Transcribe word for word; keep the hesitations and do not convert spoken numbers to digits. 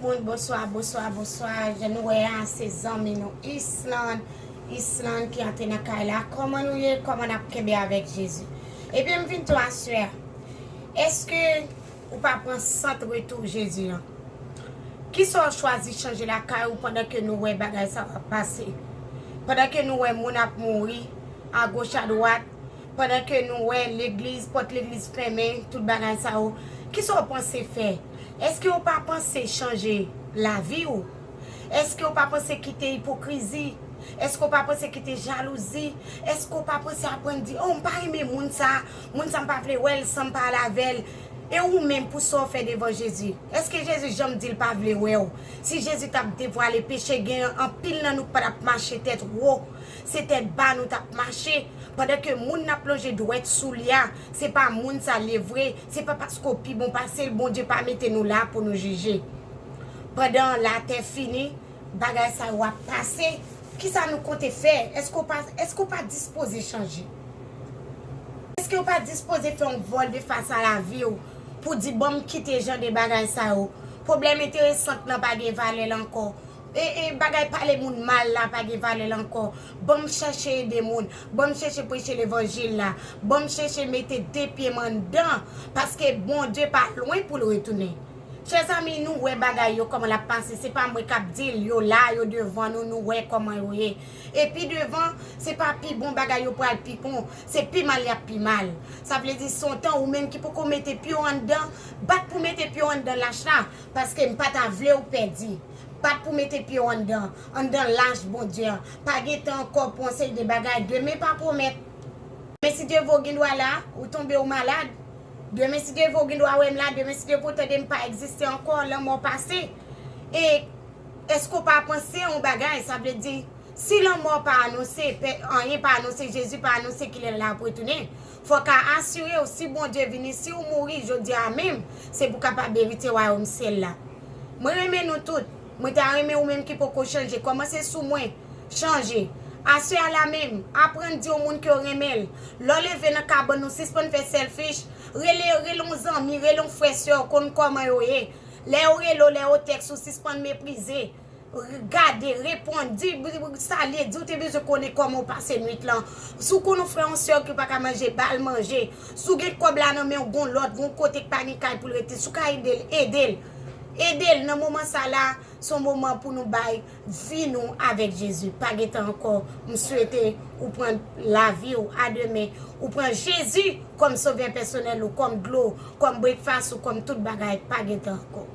Moun, bonswa, bonswa, bonswa. Jan nou wè a, se zanmi nou Island. Island ki antre nan kay la. Kòman nou ye? Kòman n ap kenbe avèk Jezi? Ebyen, m vin tou aswè a. Èske ou pa pran sant retou Jezi an? Kisa w chwazi chanje lakay ou pandan ke nou wè bagay sa yo ap pase? Pandan ke nou wè moun ap mouri agoch adwat, pandan ke nou wè legliz, pòt legliz fèmen, tout bagay sa yo, kisa w panse fè? Èske w pa panse chanje lavi w? Èske w pa panse kite ipokrizi? Èske w pa panse kite jalouzi? Èske w pa panse aprann di, "Oh, m pa renmen moun sa, moun sa m pa vle wè l san m pale avè l"? E ou menm, pou sa w fè devan Jezi? Èske Jezi janm di l pa vle wè w? Si Jezi t ap devwale peche, gen anpil nan nou k pa t ap mache tèt wo, se tèt ba nou t ap mache. Pandan ke moun n ap lonje dwèt sou li a, se pa moun sa l ye vre, se pa paske w pi bon pase l, Bondye pa mete nou la pou nou jije. Pandan latè fini, bagay sa yo ap pase. Kisa nou konte fè? Èske w pa, èske w pa dispoze chanje? Èske w pa dispoze fè yon vòl de fas a lavi w pou di, "Ban m kite jan de bagay sa yo. Pwoblèm enteresan lan pa gen valè l ankò. E, e bagay pale moun mal la pa gen valè l ankò. Ban m chèche ede moun. Ban m chèche preche levanjil la. Ban m chèche mete de pye m anndan, paske Bondye pa lwen pou l retounen." Chè zanmi, nou wè bagay yo kòman l ap pase. Se pa mwen k ap di l, yo la, yo devan nou, nou wè kòman yo ye. E pi devan, se pa pi bon bagay yo pral pi bon, se pi mal y ap pi mal. Sa vle di, se yon tan ou menm ki poko mete pye w anndan, bat pou mete pye w anndan lach la, paske m pa ta vle w pèdi. Bat pou mete pye w anndan, anndan lach Bondye an. Pa gen tan ankò pou yon seri de bagay. Demen pa pwomèt. Men si Dye vle w gen dwa la, ou tonbe ou malad. Demen si Dye vle w gen dwa wè m la, demen si Dye vle w tande m pa egziste ankò, lanmò pase. E èske w pa panse yon bagay? Sa vle di, si lanmò pa anonse, pè, anyen pa anonse, Jezi pa anonse kilè l ap retounen, fò w ka asire w, si Bondye vini, si w mouri jodi a menm, se pou w kapab erite wayòm syèl la. Mwen renmen nou tout. Mwen ta renmen ou menm ki poko chanje, kòmanse sou mwen. Chanje. Aswè a la menm, aprann di yon moun ke w renmen l. Lè w leve nan kabann ou, sispann fè selfish. Rele, rele yon zanmi, rele yon frè, sè w, konn kòman yo ye. Lè yo rele w, lè yo tèks ou, sispann meprize. Gade, reponn, di, salye, di w te bezwen konnen kòman w pase nwit lan. Si w konn yon frè, yon sè ki pa ka manje, ba l manje. Si w gen kòb la nan men w, gon lòt, gon kote k pa gen kay pou l rete, si w ka ede l, ede l. Ede l nan moman sa la, se yon moman pou nou bay vi nou avèk Jezi. Pa gen tan ankò. M swete ou pran lavi w a demen. Ou pran Jezi kòm sovè pèsonèl ou, kòm dlo, kòm breakfast ou, kòm tout bagay. Pa gen tan ankò.